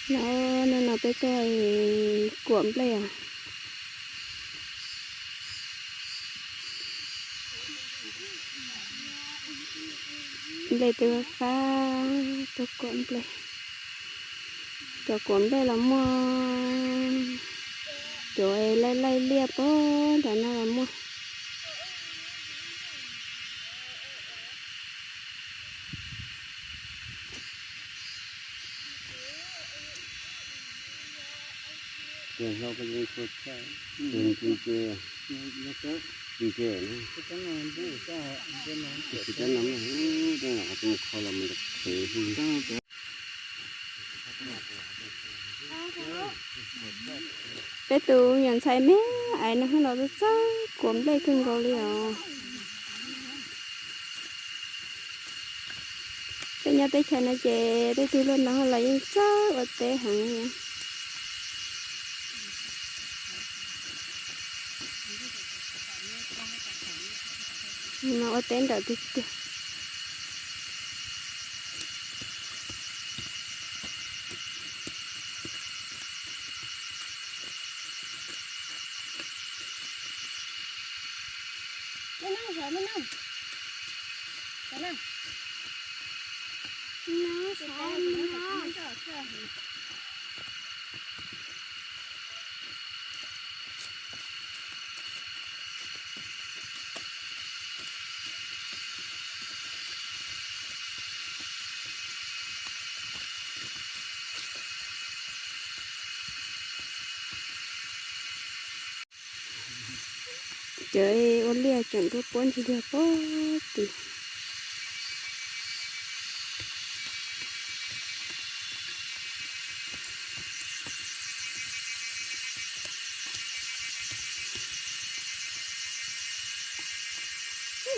No, no, no peb tuaj kuam nplej os. Nplej twb fab, tuaj kuam nplej. Cov kuam nplej los muaj, cov laij laij liaj puag nram no los muaj. Peb tus me nyuam ntxhais me aiv no los txawj kuam nplej kawg nkaus li os. Tej nyob teb chaws no ces tej tug luaj no los yeej txawj ua teb heev li. No ua teb nrawm tiag tiag. Cov ua liaj tseem tuaj puab ntsis liaj puag tim.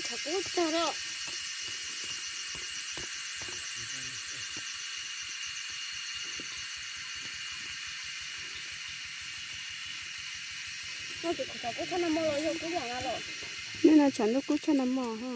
Tshav kub tag lawm. Hnub no tshav ntuj kub tshaj nag hmo ha.